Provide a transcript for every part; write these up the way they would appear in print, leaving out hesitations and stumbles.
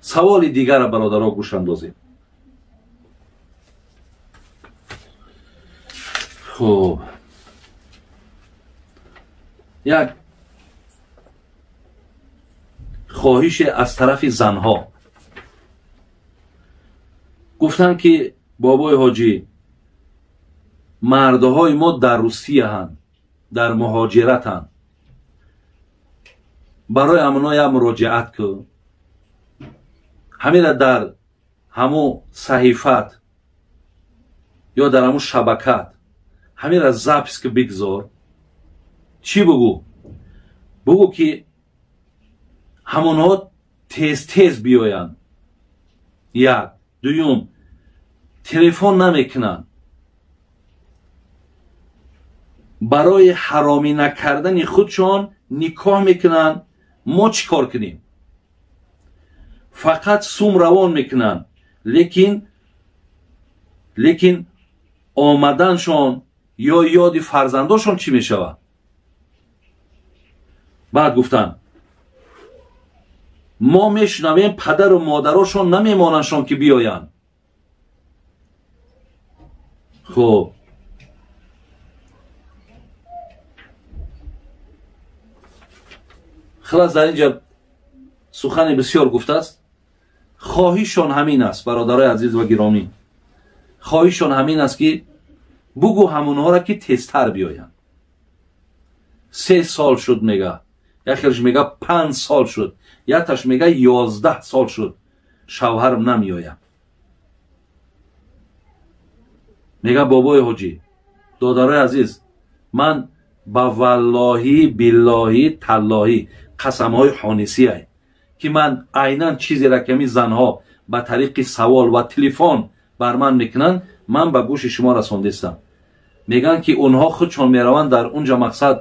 Саволи дигара, бародаро, гӯш андозем. Хуб, як хоҳише аз тарафи занҳо. Гуфтанд, ки бобои ҳоҷӣ, мардҳои мо дар Русияҳанд, дар муҳоҷиратанд, барои амно як муроҷиат кун, ҳамира дар ҳамун саҳифат ё дар ҳамун шабакат ҳамира запис ки бигзор. Чӣ бугӯ? Бугӯ, ки ҳамонҳо тез-тез биёянд. Як. Дуюм, телефон намекунанд. Барои ҳаромӣ накардани худшон никоҳ мекунанд. Мо чӣ кор кунем? Фақат сум равон мекунанд, лекин омаданшон ё ёди фарзандошон чӣ мешавад? Баъд гуфтанд, мо мешунавем, падару модарошон намемонандшон, ки биёянд. Хуб, хулас, дар инҷа сухани бисёр гуфтааст. Хоҳишшон ҳамин аст, бародарои азиз ва гиромӣ, хоҳишшон ҳамин аст, ки бугӯ ҳамонҳоро, ки тезтар биёянд. 3 сол шуд, мега яхелш, мега 5 сол шуд, якташ мега 11 сол шуд, шавҳарам намеояд. Мега, бобои ҳоҷӣ, додарои азиз, ман ба валлоҳӣ, биллоҳӣ, таллоҳӣ, қасамҳои ҳонисиай, ки ман айнан чизеро, ки ҳамин занҳо ба тариқи савол ва телефон бар ман мекунанд, ман ба гӯши шумо расондистам. Мегӯянд, ки онҳо худшон мераванд дар унҷа. Мақсад,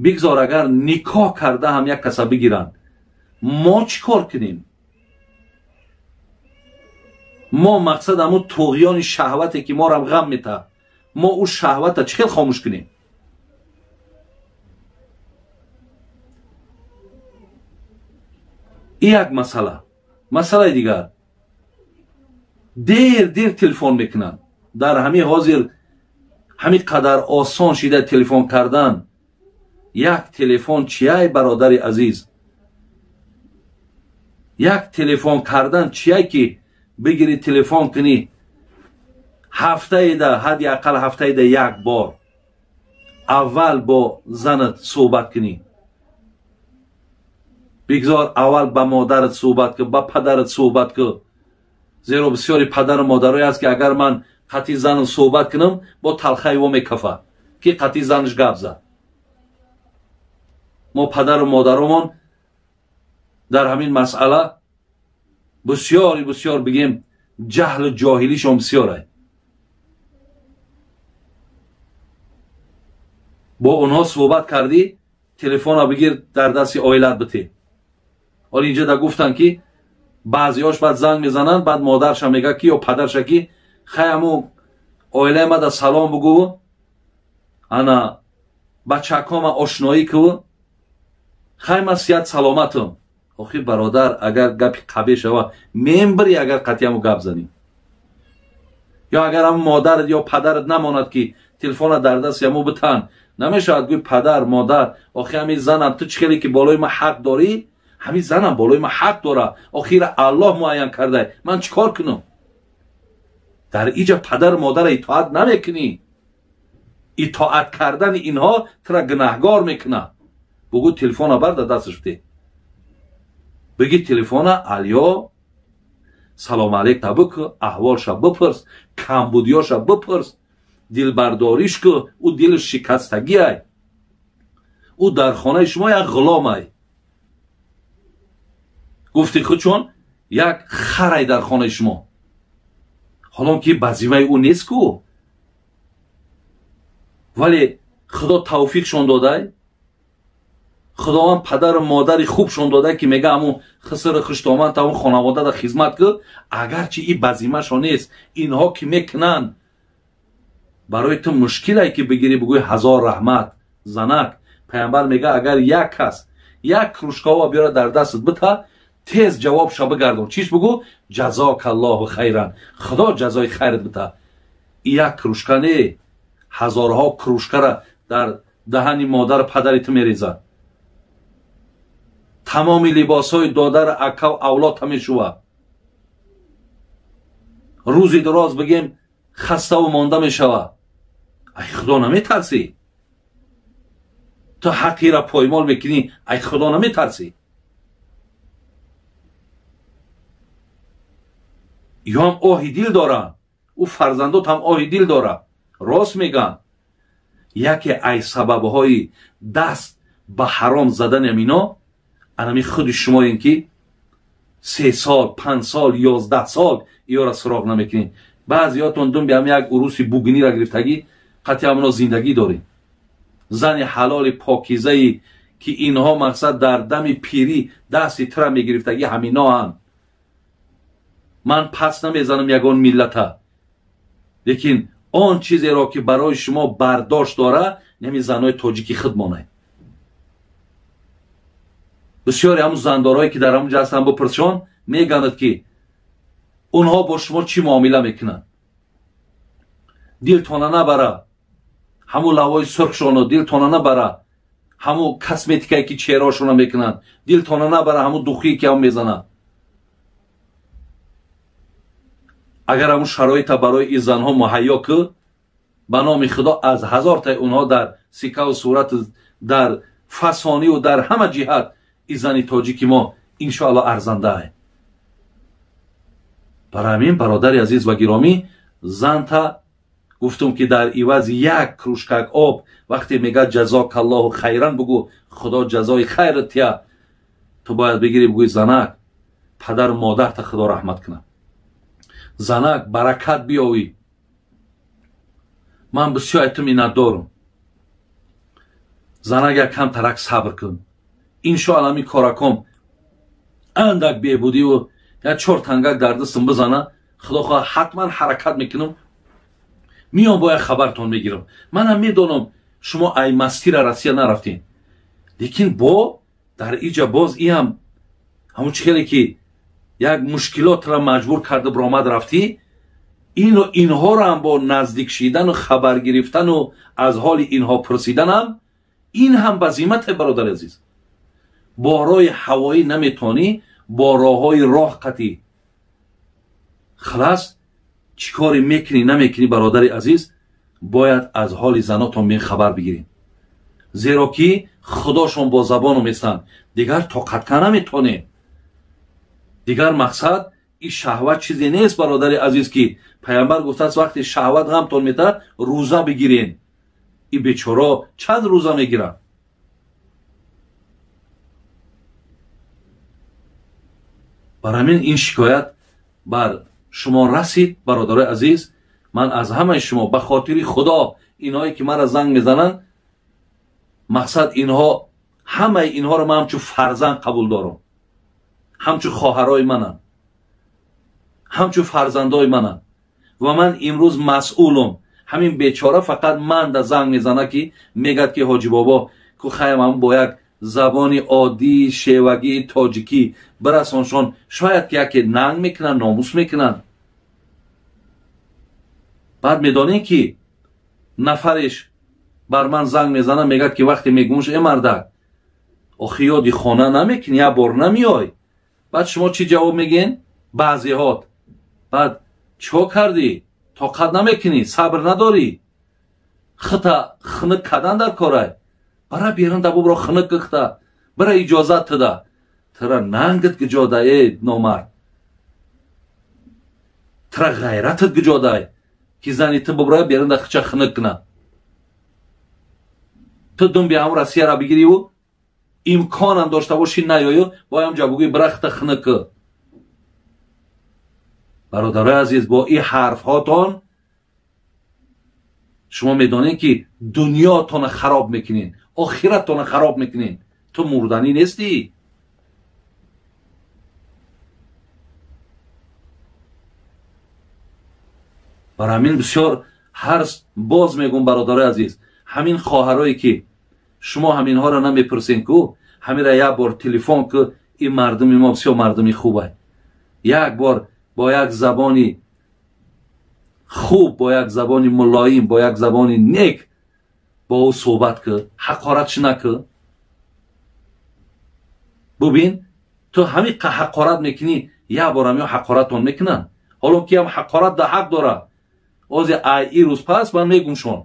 бигзор агар никоҳ карда ҳам як каса бигиранд, мо чӣ кор кунем? Мо, мақсад, ҳамун туғёни шаҳвате, ки морам ғам метаҳад, мо ӯ шаҳвата чӣ хел хомӯш кунем? И як масъала. Масъалаи дигар, дер дер телефон мекунанд. Дар ҳамин ҳозир ҳамин қадар осон шида телефон кардан. Як телефон чияй, бародари азиз? Як телефон кардан чияй, ки бигирӣ, телефон кунӣ ҳафтаеда, ҳадди ақал ҳафтаеда як бор аввал бо занат суҳбат кунӣ. Бигзор аввал ба модарат суҳбат кун, ба падарат суҳбат кун, зеро бисёри падару модарое аст, ки агар ман қатъи занам суҳбат кунам, бо талхаи во мекафа, ки қатъи занаш гап зад. Мо падару модаромон дар ҳамин масъала бисёри бисёр, бигем, ҷаҳлу ҷоҳилишон бисёр. Бо онҳо суҳбат кардӣ, телефона бигир, дар дасти оилат бите. Ҳоли инҷа да гуфтанд, ки баъзеҳош баъд занг мезананд, баъд модарша мега, ки ё падарша, ки хай, ҳаму оилаи мада салом бугӯ, ана бачакома ошноӣ кӯ, хай, ман сиҳат саломатам. Охи, бародар, агар гапи қабе шава, мембири, агар қатъиаму гап занӣ, ё агар ҳаму модарат ё падарат намонад, ки телефона дар дасти ҳаму битан, намешавад гӯй: «Падар, модар, охи, ҳамин занам, ту чӣ хеле ки болои ман ҳақ дорӣ, ҳамин занам болои ман ҳақ дора, охира Аллоҳ муайян карда, ман чӣ кор кунам?» Дар иҷа падару модара итоат намекунӣ. Итоат кардани инҳо тура гунаҳгор мекунад. Бугӯ, телефона бар, дар дасташ бите, бигӣ телефона: «Алё, салом алейк та бикӯ, аҳволша бипурс, камбудиёша бипурс, дилбардориш ку». Ӯ дилаш шикастагиай, ӯ дар хонаи шумо як ғуломай, гуфти худчон, як харай дар хонаи шумо, ҳолон ки ба зимаи ӯ нест ку, вале Худо тавфиқшон додай, Худованд падару модари хубшон додай, ки мега ҳамун хисри хуштоман та ҳамун хонаводада хизмат ку, агарчи и ба зимашон нест. Инҳо ки мекунанд, барои ту мушкилае, ки бигирӣ, бигӯи: «Ҳазор раҳмат, занак». Пайғамбар мега, агар як кас як кружка ова биёра, дар дастат бита, Тез ҷавобша бигардон. Чиш бугӯ? Ҷазокаллоҳу хайран. Худо ҷазои хайрат бита. Як кружка не, ҳазорҳо кружкара дар даҳани модару падари ту мерезад. Тамоми либосҳои додару акав авлодта мешувад. Рӯзи дароз бигем хаставу монда мешавад. Ай худо наметарсӣ? Ту ҳаққира поймол мекунӣ, ай худо наметарсӣ? Ё ҳам оҳи дил доранд, ӯ фарзандот ҳам оҳи дил дорад. Рост мегӯянд. Яке ай сабабҳои даст ба ҳаром задани амино анами худи шумоем ки 3 сол, 5 сол, 11 сол иёра суроғ намекунед. Баъзиётон дум биам як уруси бугинира гирифтагӣ қатъи ҳамоно зиндагӣ доред. Зани ҳалоли покизае ки инҳо мақсад дар дами пирӣ дасти тира мегирифтагӣ ҳаминоанд. Ман пас намезанам ягон миллата, лекин он чизеро ки барои шумо бардошт дора нами занҳои тоҷики худ монед. Бисёре ҳамун зандорое ки дар ҳамун ҷо ҳастанд бипурсшон, мегӯянд ки онҳо бо шумо чӣ муомила мекунанд. Дилтона набара ҳамун лавои сурхшоно, дилтона набара ҳамун косметикае ки чеҳраошона мекунанд, дилтона набара ҳамун духие ки ҳам мезананд. Агар ҳамун шароита барои ин занҳо муҳайё ки, ба номи худо аз ҳазортаи онҳо дар сикаву сурат, дар фасониву дар ҳама ҷиҳат ин зани тоҷики мо иншоалло арзандае. Барои ҳамин бародари азиз ва гиромӣ, занта гуфтум ки дар ивази як кружкак об вақте мегӯяд ҷазокаллоҳу хайран, бугӯ худо ҷазои хайрат тия. Ту бояд бигирӣ бугӯи занак, падару модарта худо раҳмат кунад. Занак баракат биёвӣ. Ман бисёр ай ту миннатдорам. Занак якам тарак сабр кун. Иншоалло ҳамин кораком андак бебудиву я 4 тангак дар дастам бизана, худо хоҳад ҳатман ҳаракат мекунам, миём бояд хабартон мегирам. Манам медонам шумо ай мастира Россия нарафтем, лекин бо дар иҷа боз иам ҳамун чӣ хеле ки як мушкилотро маҷбур карда биромад рафтӣ, ино инҳоро ҳам бо наздик шидану хабар гирифтану аз ҳоли инҳо пурсиданам, ин ҳам ба зиммате бародари азиз. Бо роҳи ҳавоӣ наметонӣ, бо роҳҳои роҳ қатӣ. Халас чӣ коре мекунӣ намекунӣ бародари азиз, бояд аз ҳоли занотон бехабар бигирем. Зеро ки худошон бо забону местанд, дигар тоқат ка наметонем. Дигар мақсад ин шаҳват чизе нест бародари азиз, ки пайғамбар гуфтааст вақте шаҳват ғамтон метаҳад рӯза бигирен. Ин бечоро чанд рӯза мегирад? Барои ҳамин ин шикоят бар шумо расид бародарои азиз. Ман аз ҳамаи шумо ба хотири худо, инҳое ки маро занг мезананд, мақсад инҳо ҳамаи инҳоро ман ҳамчун фарзанд қабул дорам, ҳамчун хоҳарои мананд, ҳамчун фарзандои мананд ва ман имрӯз масъулум. Ҳамин бечора фақат ман да занг мезана ки мегӯяд ки ҳоҷи бобо ку хаям бо як забони оддӣ шевагии тоҷикӣ бирасоншон, шояд ки яке нанг мекунанд, номус мекунанд. Баъд медонем ки нафареш бар ман занг мезана, мегӯяд ки вақте мегӯмш э мардак, охи ёди хона намекунӣ, як бор намеой. Баъд шумо чӣ ҷавоб мегӯен? Баъзеҳот. Баъд чико кардӣ? Тоқат намекунӣ, сабр надорӣ, хита хунук кардан дар корай. Бара берун да бубро хунук кихта, бара иҷозат тида. Тира нангит гиҷода э номард, тира ғайратит гиҷодай ки зани ту бубра берун да хича хунук куна. Ту дум би ҳамун Россияра бигириву имконам дошта бошӣ наёю, боям ҷа бугӯи бара хита хунук ки. Бародарои азиз, бо ин ҳарфҳотон шумо медонед ки дунётонро хароб мекунед, охиратонро хароб мекунед. Ту мурданӣ нестӣ. Барои ҳамин бисёр ҳар боз мегӯм бародарои азиз, ҳамин хоҳарое ки шумо ҳаминҳоро намепурсен ку, ҳаминро як бор телефон ку, Ин мардуми мо бисёр мардуми хубай. Як бор бо як забони хуб, бо як забони мулоим, бо як забони нек бо ӯ суҳбат кӣ, ҳақоратш накӣ. Бубин, ту ҳамин ҳақорат мекунӣ, як борам ё ҳақоратон мекунанд. Ҳоло ки ҳам ҳақорат да ҳақ дорад. Ози ай и рӯз пас ман мегумшон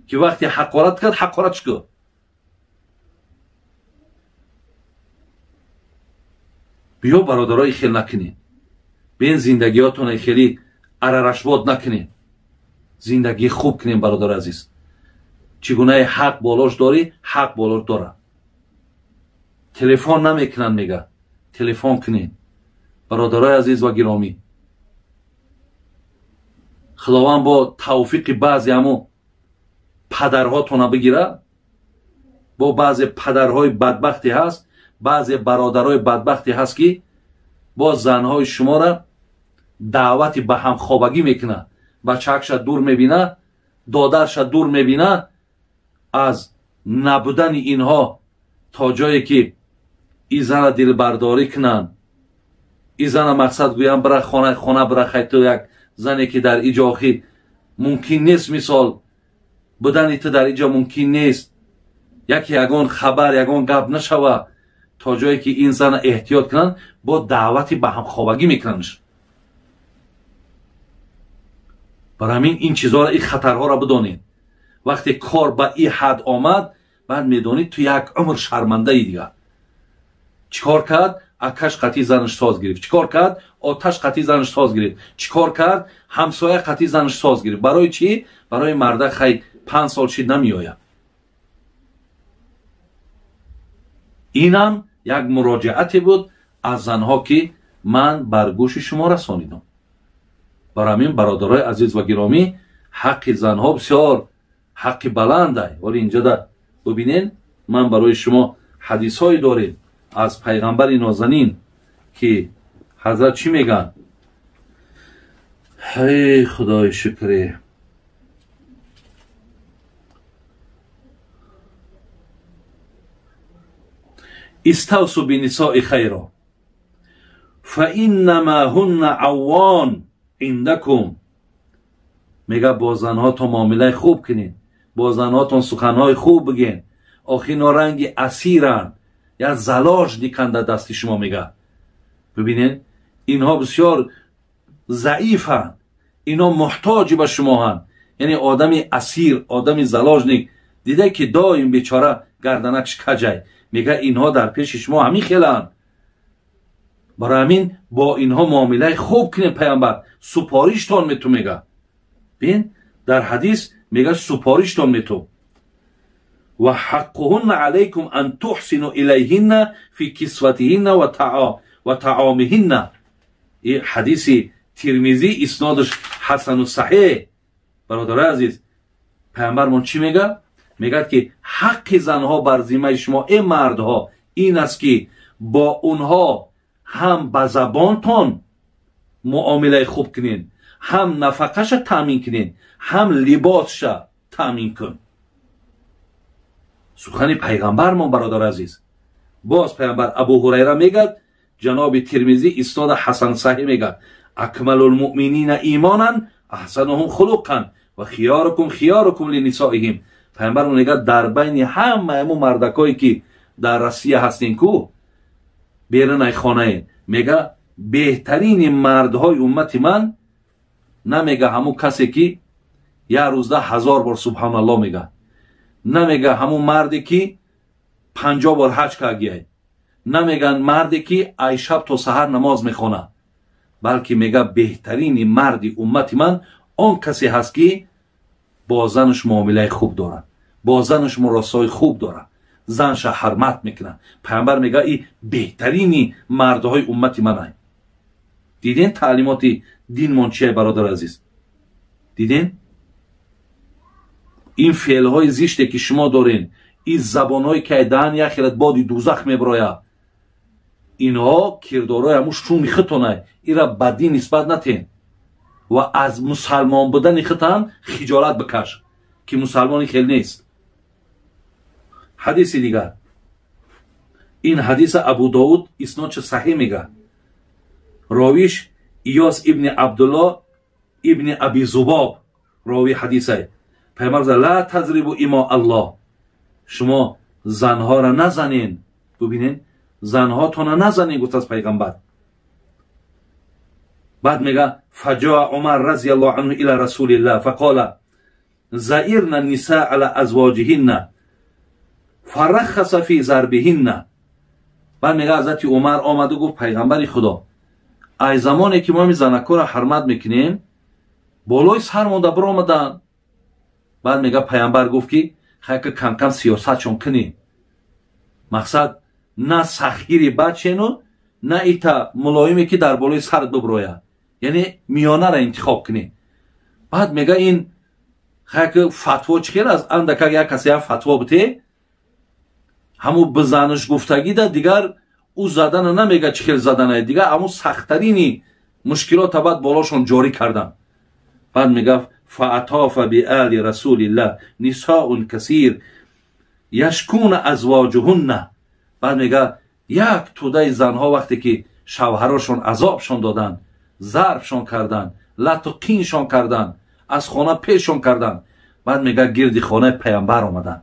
ки вақте ҳақорат кард, ҳақоратш кӣ. Биё бародарои хел накунед. Бин зиндагиётон хеле арарашбод накунед. Зиндагии хуб кунед, бародар азиз. Чӣ гунаи ҳақ болош дорӣ, ҳақ болош дорад. Телефон намекунанд, мега. Телефон кунед. Бародарои азиз ва гиромӣ, Худованд бо тавфиқи баъзе ҳамун падарҳотона бигира. Бо баъзе падарҳои бадбахте ҳаст, баъзе бародарои бадбахте ҳаст, ки бо занҳои шуморо даъвати ба ҳамхобагӣ мекунад, бачаакша дур мебина, додарша дур мебина. Аз набудани инҳо то ҷое ки и зана дилбардорӣ кунанд, и зана мақсад гӯянд бира хона, хона бира, хай ту як зане ки дар иҷо охир мумкин нест, мисол будани ту дар иҷо мумкин нест, яке ягон хабар, ягон гап нашава, то ҷое ки ин зана эҳтиёт кунанд, бо даъвати ба ҳамхобагӣ мекунандш. Барои ҳамин ин чизҳоро, ин хатарҳоро бидонед. Вақте кор ба ин ҳад омад, баъд медонӣ ту як умр шармандаи дигар. Чӣ кор кард? Акаш қатъи занаш соз гирифт. Чӣ кор кард? Оташ қатъи занаш соз гирифт. Чӣ кор кард? Ҳамсоя қатъи занаш соз гирифт. Барои чӣ? Барои марда хай 5 сол шид намеояд. Инам як муроҷиате буд аз занҳо, ки ман бар гӯши шумо расонидам. Барои ҳамин бародарои азиз ва гиромӣ, ҳаққи занҳо бисёр ҳаққи баландай. Вале инҷода бубинед, ман барои шумо ҳадисҳое дорем аз пайғамбари нозанин, ки ҳазрат чӣ мегӯянд? Ҳай худои шукре. Иставсу бинисои хайро фаиннама ҳунна аввон индакум. Мега бо занҳотон муомилаи хуб кунед, бо занҳотон суханҳои хуб бигӯед. Охи ино ранги асиранд, як залош диканд дар дасти шумо. Мега бибинед, инҳо бисёр заифанд, ино муҳтоҷи ба шумоҳанд. Яъне одами асир, одами заложник дида ки доим бечора гарданакш каҷай. Мега инҳо дар пеши шумо ҳамин хеланд. Барои ҳамин бо инҳо муомилаи хуб кунед. Пайғамбар супориштон мету мега. Бин, дар ҳадис мега супориштон мету. Ва ҳаққуҳунна алайкум ан туҳсину илайҳинна фи кисватиҳинна ва таомиҳинна. И ҳадиси Тирмизӣ, иснодаш ҳасану саҳеҳ. Бародарои азиз, пайғамбармон чӣ мега? Мегӯяд ки ҳаққи занҳо бар зиммаи шумо, э мардҳо, ин аст ки бо онҳо ҳам ба забонтон муомилаи хуб кунед, ҳам нафақаша таъмин кунед, ҳам либосша таъмин кун. Сухани пайғамбармон, бародари азиз. Боз пайғамбар Абу Ҳурайра мегӯяд, ҷаноби Тирмизӣ истода ҳасан саҳеҳ мегӯяд: акмалулмуъминина имонан аҳсануҳум хулуқан ва хиёрукум хиёрукум линисоиҳим. Пайғамбар мегӯяд дар байни ҳамаи ҳамун мардакое ки дар Россия ҳастем ку берунай хонае, мега беҳтарини мардҳои уммати ман намега ҳамун касе ки як рӯзда 1000 бор субҳаналлоҳ мега, намега ҳамун марде ки 50 бор ҳаҷ кардагиай, намеган марде ки ай шаб то саҳар намоз мехонад, балки мега беҳтарини марди уммати ман он касе ҳаст ки бо занаш муомилаи хуб дорад, бо занаш муросои хуб дорад, занша ҳурмат мекунад. Пайғамбар мега и беҳтарини мардҳои уммати ман ай. Диден таълимоти динмон чия, бародар азиз? Диден ин феълҳои зиште ки шумо дорен, ин забонҳое ки ай даҳан яхелат боди дузах меброяд, инҳо кирдорҳои ҳамун шуми худтонай. Ира ба дин нисбат натен ва аз мусалмон будани худтан хиҷолат бикаш, ки мусалмони хел нест. Ҳадиси дигар Ин ҳадиса Абу Довуд иснодча саҳеҳ мега. Ровиш Иёс ибни Абдулло ибни Аби Зубоб рови ҳадисай. Пайғамбар ла тазрибу имо Аллоҳ, шумо занҳоро назанен. Бубинен, занҳотона назанен, гуфт аз пайғамбар. Баъд мега фаҷоа Умар разияллоҳу анҳу ила расулиллаҳ фақола заирна ниса ала азвоҷиҳинна фараххаса фи зарбиҳинна. Баъд мега ҳазрати Умар омаду гуфт пайғамбари Худо, ай замоне ки мо ин занакҳоро ҳурмат мекунем, болои сармонда биромаданд. Баъд мега пайғамбар гуфт ки хайка камкам сиёсатшон кунем, мақсад на сахтгири бачену на ита мулоиме ки дар болои сарат биброяд, яъне миёнаро интихоб кунем. Баъд мега ин хайка фатво чӣ хел аст, андакак як касе як фатво бите, ҳаму бизаниш гуфтагида дигар ӯ задана намега чӣ хел заданае, дигар ҳаму сахттарини мушкилота баъд болошон ҷорӣ кардан. Баъд мега фаатофа биали расулиллаҳ нисоун касир яшкуна азвоҷуҳунна. Баъд мега як тӯдаи занҳо вақте ки шавҳарошон азобшон доданд, зарбшон карданд, лату қиншон карданд, аз хона пешшон карданд, баъд мега гирди хонаи пайғамбар омаданд.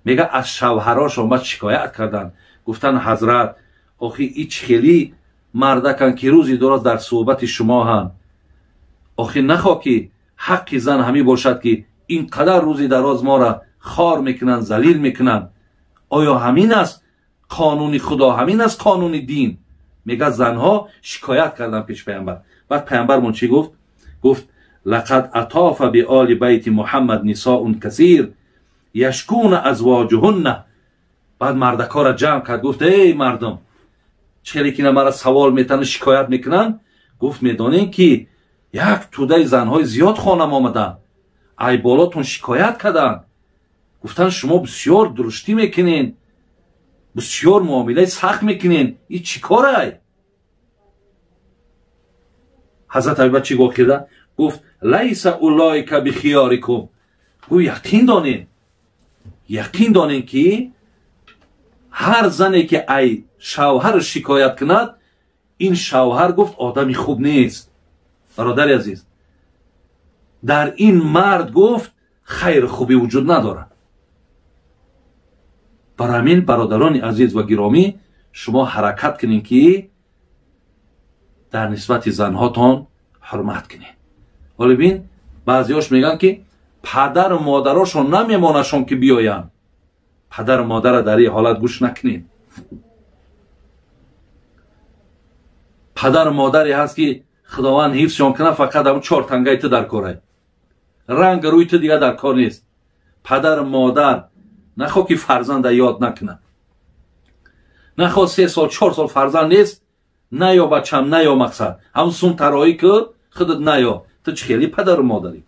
Мега аз шавҳарошон баъд шикоят карданд, гуфтанд ҳазрат, охи ич хели мардакан ки рӯзи дороз дар суҳбати шумо ҳанд, охи нахо ки ҳаққи зан ҳамин бошад ки ин қадар рӯзи дароз моро хор мекунанд, залил мекунанд. Оё ҳамин аст қонуни Худо, ҳамин аст қонуни дин? Мега занҳо шикоят карданд пеш пайғамбар. Баъд пайғамбармон чӣ гуфт? Гуфт лақад атофа биоли байти Муҳаммад нисоун касир яшкуна азвоҷуҳунна. Баъд мардакҳоро ҷамъ кард, гуфт эй мардум, чӣ хеле ки мара савол метану шикоят мекунанд, гуфт медонем ки як тӯдаи занҳои зиёд хонам омаданд, ай болотон шикоят карданд, гуфтанд шумо бисёр дуруштӣ мекунен, бисёр муомилаи сахт мекунен, ин чӣ корай? Ҳазрат Абубакр чӣ гуфт кирда? Гуфт лайса улоика бихиёрикум. Гӯ яқин донен, яқин донен ки ҳар зане ки ай шавҳар шикоят кунад, ин шавҳар гуфт одами хуб нест. Бародари азиз, дар ин мард гуфт хайру хубӣ вуҷуд надорад. Бар ҳамин бародарони азиз ва гиромӣ, шумо ҳаракат кунед ки дар нисбати занҳотон ҳурмат кунед. Ҳоло бин, баъзеҳош мегӯянд ки падару модарошон намемонашон ки биёянд. Падару модарро дар ин ҳолат гӯш накунед. Падару модаре ҳаст ки Худованд ҳифзшон кунад, фақат ҳамун чор тангаи ту дар корай, ранг рӯи ту дигар дар кор нест. Падару модар нахоҳ ки фарзанда ёд накунад, нахоҳ 3 сол 4 сол фарзанд нест, наё бачам, наё мақсад, ҳамун сум тароӣ ку худат наё, ту чӣ хели падару модарӣ?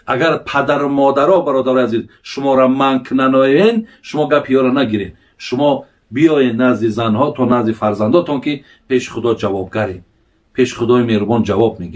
Агар падару модаро, бародарои азиз, шуморо манъ кунаноен, шумо гапи ёро нагиред, шумо биёед назди занҳотон, назди фарзандотон ки пеши Худо ҷавобгаред, пеши Худои меҳрубон ҷавоб мегиред.